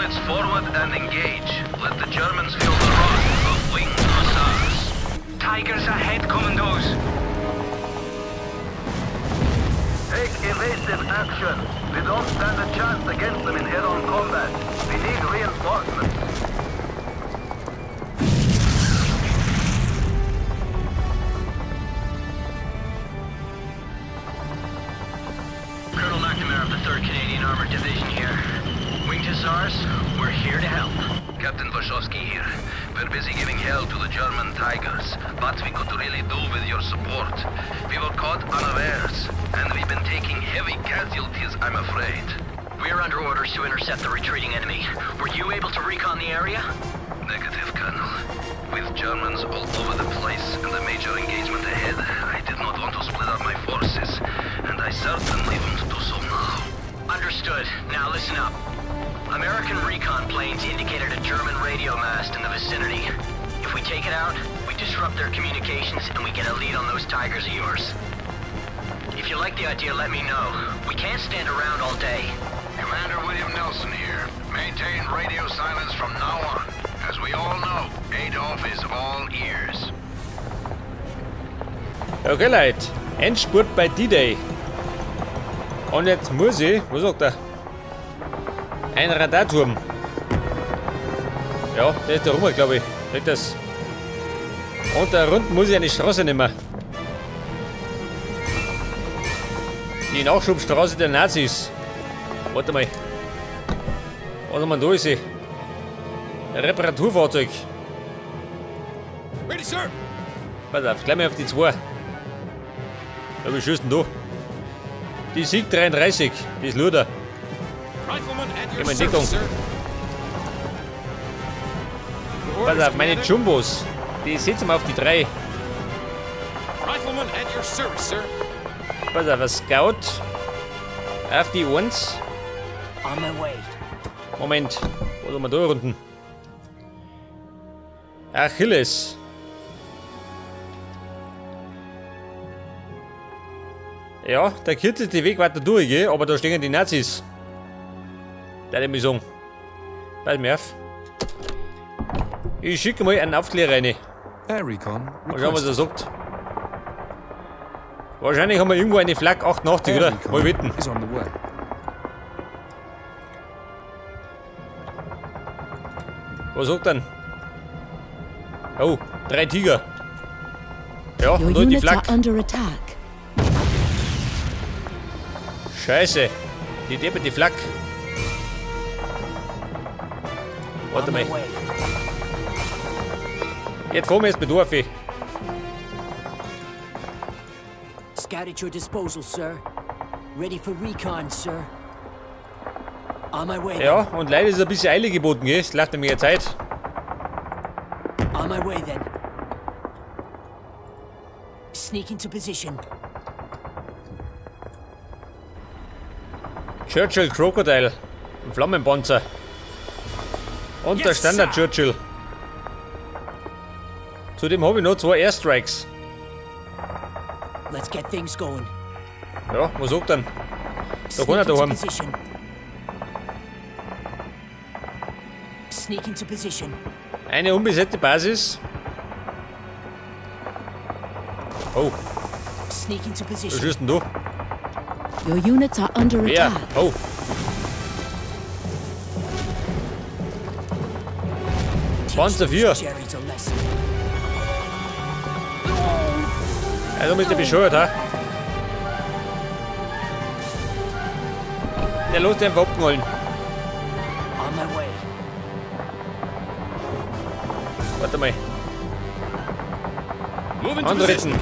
Units forward and engage. Let the Germans feel the wrath of winged hussars. Tigers ahead, Commandos. Take evasive action. We don't stand a chance against them in head-on combat. We need reinforcements. Colonel McNamara of the 3rd Canadian Armored Division here. Winged Hussars, we're here to help. Captain Wachowski here. We're busy giving hell to the German Tigers, but we could really do with your support. We were caught unawares, and we've been taking heavy casualties, I'm afraid. We're under orders to intercept the retreating enemy. Were you able to recon the area? Negative, Colonel. With Germans all over the place and a major engagement ahead, I did not want to split up my forces, and I certainly won't do so now. Understood. Now listen up. American recon planes indicated a German radio mast in the vicinity. If we take it out, we disrupt their communications and we get a lead on those Tigers of yours. If you like the idea, let me know. We can't stand around all day. Commander William Nelson here. Maintain radio silence from now on. As we all know, Adolf is all ears. Okay, Leute. Endspurt bei D-Day. Und jetzt muss ich, was sagt er? Ein Radarturm. Ja, der ist da rum, glaube ich. Nicht das. Und da unten muss ich eine Straße nehmen. Die Nachschubstraße der Nazis. Warte mal. Warte mal, da ist sie. Reparaturfahrzeug. Ready, sir. Pass auf, gleich mal auf die 2. Ja, wie schießt denn da? Die Sieg 33, die ist Luder. Geh mal in Deckung. Pass auf, meine Jumbos. Die setzen wir auf die 3. Pass auf, ein Scout. Auf die 1. Moment, wo soll man da unten? Achilles. Ja, der kürzeste Weg weiter durch, gell? Aber da stehen die Nazis. Da ich sagen. Pass mir auf. Ich schicke mal einen Aufklärer rein. Mal schauen, was er sagt. Wahrscheinlich haben wir irgendwo eine Flak 88, oder? Mal wetten. Was sagt denn? Oh, 3 Tiger. Ja, und da die Flak. Scheiße. Die depperte Flak. Warte mal. Jetzt fahren wir erst mit Dorf. Scout at your disposal, sir. Ready for recon, sir. On my way. Ja, und leider ist ein bisschen Eile geboten, gell? Es läuft nämlich ja Zeit. On my way then. Sneak into position. Churchill Crocodile. Ein Flammenpanzer. Und der Standard Churchill. Zudem habe ich noch 2 Airstrikes. Let's get things going. Ja, was sagt denn? Da kann er daheim. Sneak into position. Eine unbesetzte Basis. Oh. Sneak into position. Was ist denn du? Your units are under Wer? attack. Oh. Panzer 4. Also bist du bescheuert, ha? Der lässt einfach abknallen. Warte mal. Anritzen.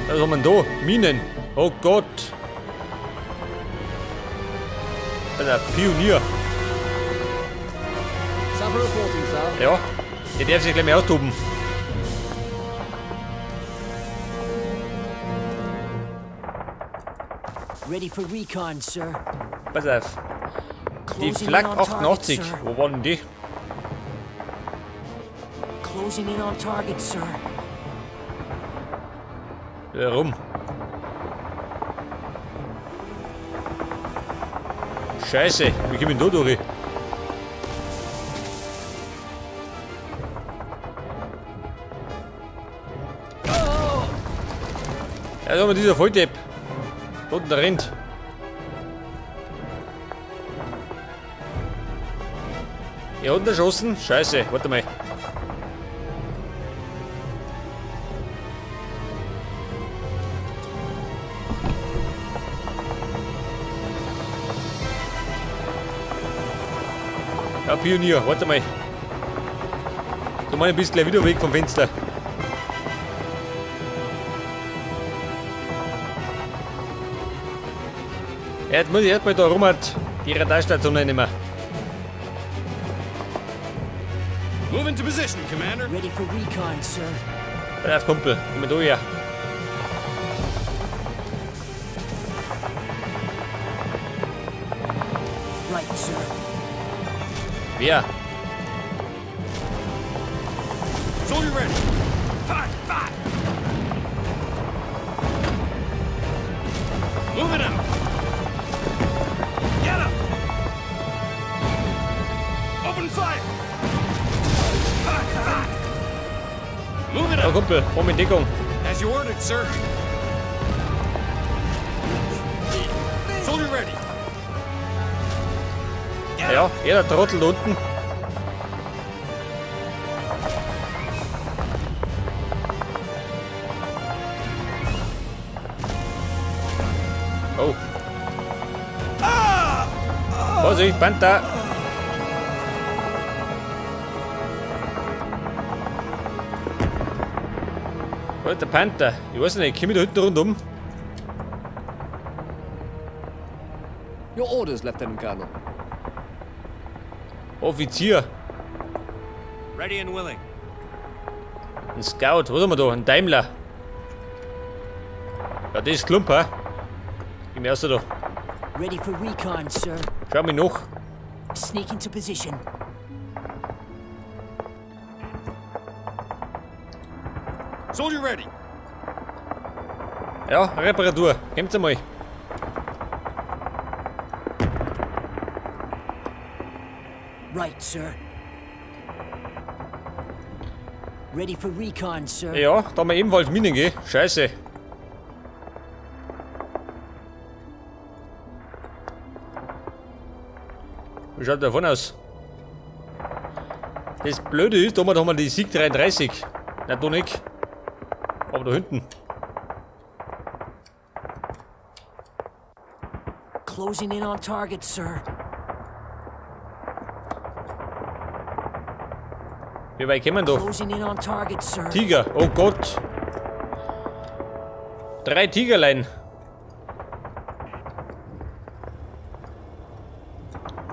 Was haben wir denn da? Minen. Oh Gott. Der Pionier. Ja, der darf sich gleich mal austoben. Ready for recon, sir. Pass auf. Die Flak 88. Wo waren denn die? Closing in on target, sir. Ja, rum. Scheiße, wie komme ich denn da durch? Ja, da haben wir dieser Volldepp. Da unten, der rennt. Hier unten erschossen. Scheiße, warte mal. Ja, Pionier, warte mal. Du meinst, bist gleich wieder weg vom Fenster. Ja, jetzt muss ich erstmal da rum die Radarstation nehmen. Move into position, Commander. Ready for recon, sir. Pass auf, Kumpel, komm mal da her. Right, sir. Wer? Soldier ready. Five, five. Move it out. Get up. Open fire. Five, five. Move it Ja, out. Kumpel, komm in Deckung. As you ordered, sir. Soldier ready. Ja, jeder Trottel da unten. Oh. Vorsicht, Panther! Wo ist der Panther? Ich weiß nicht, komm ich da hinten rundum? Your orders, Lieutenant Colonel. Offizier. Ready and willing. Ein Scout, was haben wir da? Ein Daimler. Ja, das ist Klump, hä? Geh mir raus da. Ready for recon, sir. Schau mich noch. Sneak into position. Soldier ready. Ja, Reparatur. Kommt's einmal. Right, sir. Ready for recon, sir. Ja, da haben wir ebenfalls Minen, gell? Scheiße. Wie schaut der davon aus? Das Blöde ist, da haben wir die Sieg 33. Na, da nicht. Aber da hinten. Closing in on target, sir. Wie weit kommen wir da? Closing in on target, sir. Tiger, oh Gott. 3 Tigerlein.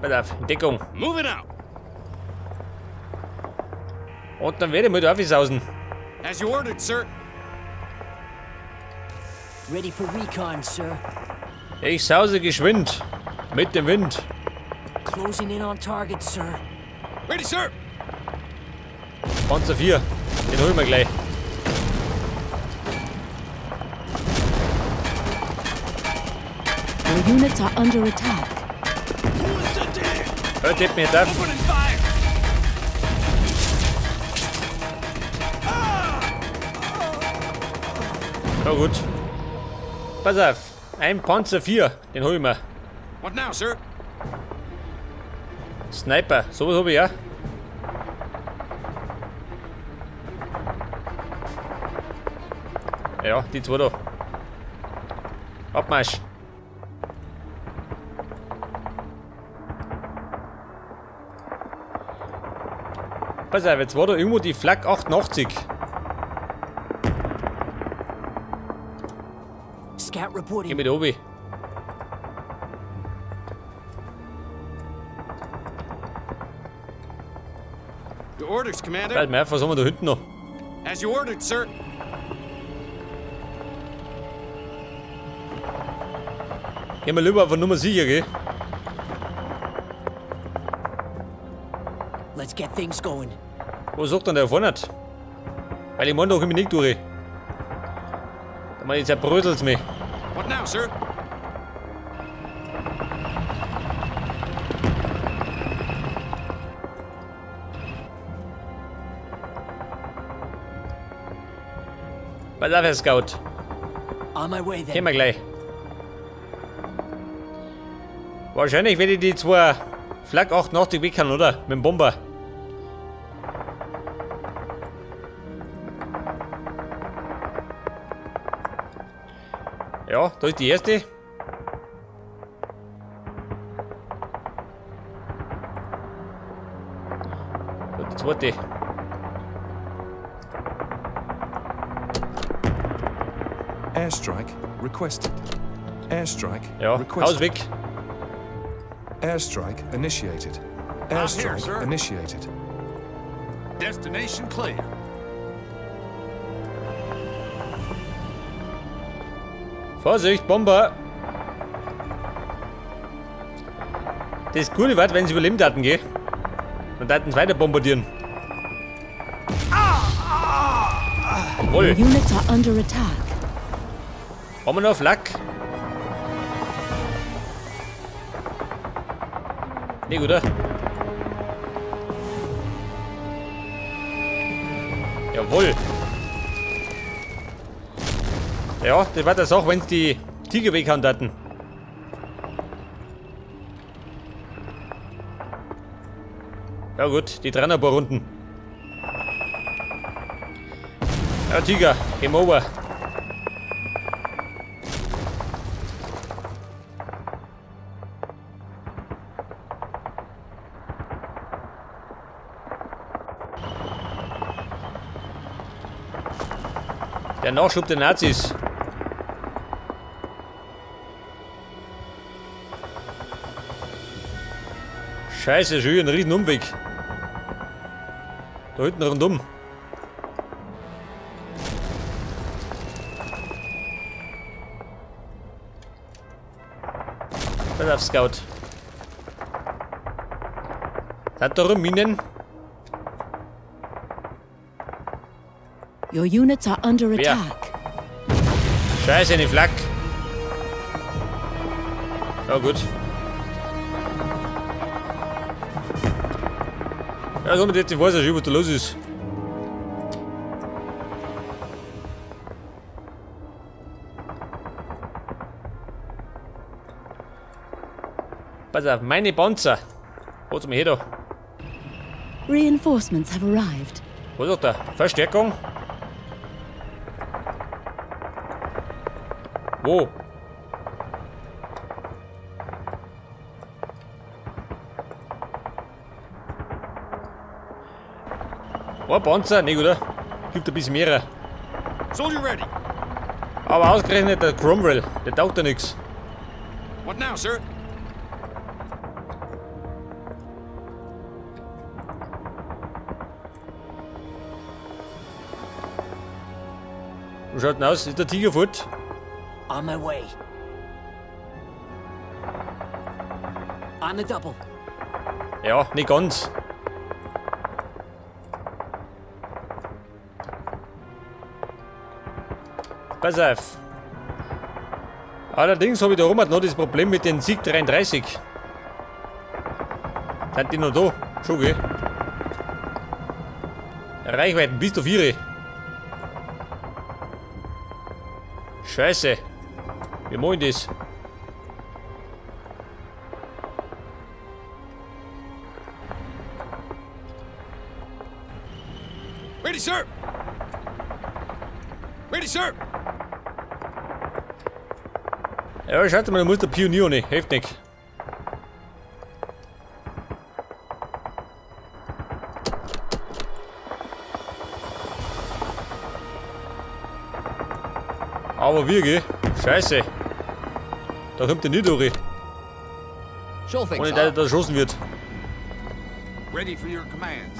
Pass auf, Deckung. Move it out. Und dann werde ich mal da aufsausen. As you ordered, sir. Ready for recon, sir. Ich sause geschwind. Mit dem Wind. Closing in on target, sir. Ready, sir. Panzer 4, den holen wir gleich. Your units are under attack. Hört mir nicht auf. Na gut. Pass auf, ein Panzer 4, den holen wir. What now, sir? Sniper, sowas habe ich ja. Ja, die zwei da. Abmarsch. Pass auf, jetzt war da irgendwo die Flak 88. Scout reporting. Geh mit obi. Your orders, Commander. Warte mal, was haben wir da hinten noch? As you ordered, sir. Gehen wir lieber auf Nummer sicher, gell? Let's get things going. Wo sagt denn der vorne? Weil ich meine, da komme ich nicht durch. Da meine ich, zerbröselt's mich. What now, sir? Pass auf, Herr Scout. On my way then. Gehen wir gleich. Wahrscheinlich werde ich die zwei Flak 88 weghauen, oder? Mit dem Bomber. Ja, da ist die erste. Da die zweite. Airstrike requested. Airstrike Ja, requested. Haus weg. Airstrike initiated. I'm here, Airstrike sir. initiated. Destination clear. Vorsicht, Bomber! Das Gute war, wenn sie überleben Daten gehen. Und Daten weiter bombardieren. Your Jawohl. units are under attack. Haben wir noch Flak? Nee, oder? Jawohl. Ja, das war das auch, wenn die Tiger weghauen taten. Ja gut, die dran ein paar Runden. Ja, Tiger, game over. Der Nachschub der Nazis. Scheiße, schon wieder ein riesen Umweg. Da hinten rundum. Pass auf, Scout. Hat da rum Minen? Your units are under Wer? attack. Scheiße, eine Flak. Ja, gut. Ja, somit jetzt, ich weiß ja schon, was da los ist. Pass auf, meine Panzer. Hol's mal her da. Reinforcements have arrived. Was ist da? Verstärkung? Wo? Ein Panzer? Nee, oder? Gibt ein bisschen mehr. Soldier ready. Aber ausgerechnet der Cromwell, der taugt ja nix. What now, sir? Wie schaut denn aus? Ist der Tiger fort? On my way. On the double. Ja, nicht ganz. Pass auf. Allerdings habe ich da oben noch das Problem mit den Sieg 33. Sind die noch da? Schon, gell? Reichweiten bis zu 4. Scheiße. Wir machen das. Ready, sir. Ready, sir. Ja, schaut mal, da muss der Pionier nicht. Hilft nicht. Aber wir, gell? Scheiße. Da kommt der nicht durch. Sure thing, Ohne sir. dass er da erschossen wird. Ready for your commands.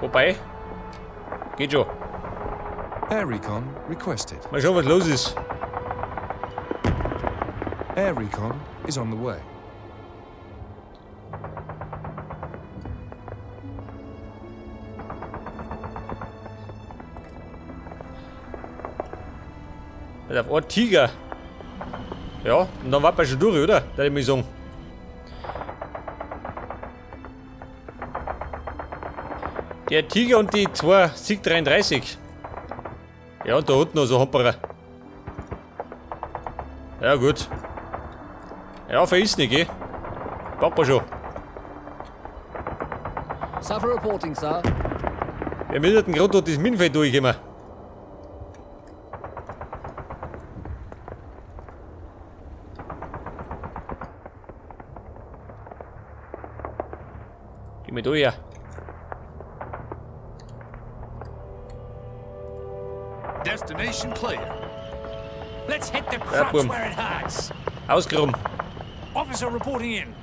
Wobei, geht schon. Air recon requested. Mal schauen, was los ist. Air recon is on the way. Auf ein Tiger. Ja, und dann war man schon durch, oder? Da ich mal sagen. Der Tiger und die 2 Sieg 33. Ja, und da unten noch so Hamperer. Ja, gut. Ja, vergiss nicht, gell? Papa schon. Suffer reporting, sir. Wir müssen gerade durch das Minenfeld durchkommen. Geh mal durch, ja. Destination clear. Let's hit the crux where it hurts. Ausgerum. Officer reporting in.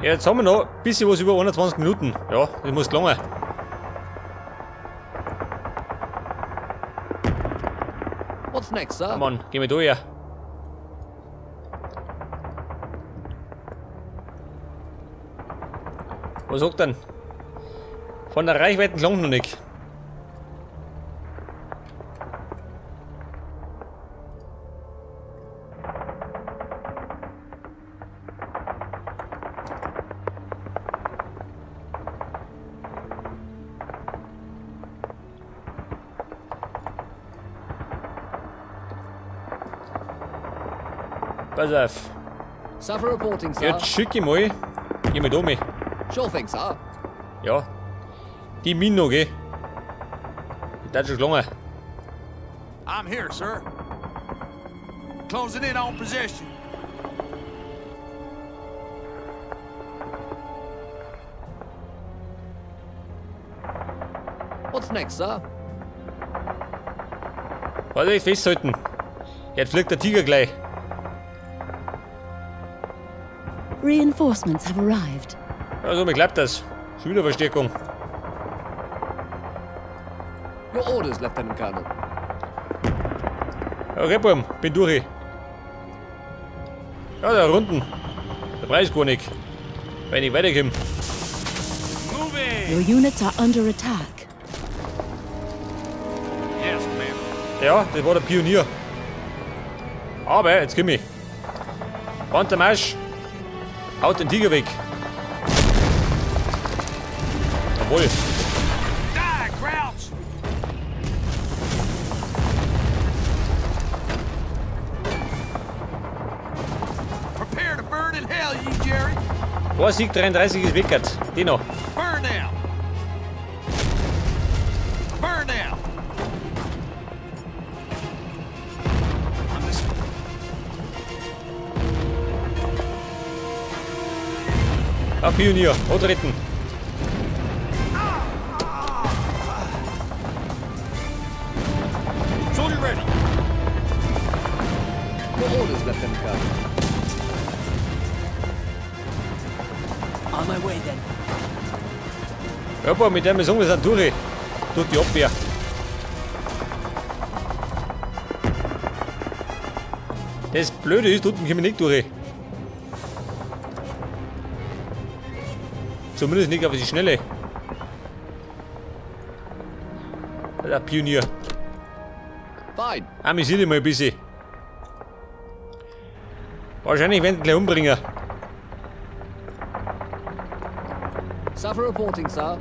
Ja, jetzt haben wir noch ein bisschen was über 21 Minuten. Ja, das muss gelangen. What's next, sir? Mann, geh mal durch, ja. Was sagt denn? Von der Reichweite klang noch nicht. Pass auf. Suffer reporting, sir. Jetzt schicke ich mal. Geh mal da mit. Sure thing, sir. Ja. Die Mino, gell? Die hat schon gelangen. I'm here, sir. Closing in on position. What's next, sir? Warte, ich festhalten. Jetzt fliegt der Tiger gleich. Reinforcements have arrived. Also, mir klappt das. Schon wieder Verstärkung. Your orders, Lieutenant Colonel. Okay, Bumm, bin durch. Ja, da unten. Der Preis gar nicht. Wenn ich weiterkomme. Your units are under attack. Yes, ma'am. Ja, das war der Pionier. Aber jetzt komm ich. Und der Marsch. Haut den Tiger weg. Jawohl. Prepare to burn in hell, you Jerry. Oh, Sieg 33 ist weg. Den noch. Burn down. Burn down. Ah, Pionier, antreten. Soldier ready. Your orders, Lieutenant Colonel. On my way then. Ja, boah, mit dem Song, wir sind durch. Tut die Abwehr. Das Blöde ist, unten kommen wir nicht durch. Zumindest nicht auf die Schnelle. Der Pionier. Fine. Amüsier dich mal ein bisschen. Wahrscheinlich werden sie gleich umbringen. Suffer reporting, sir.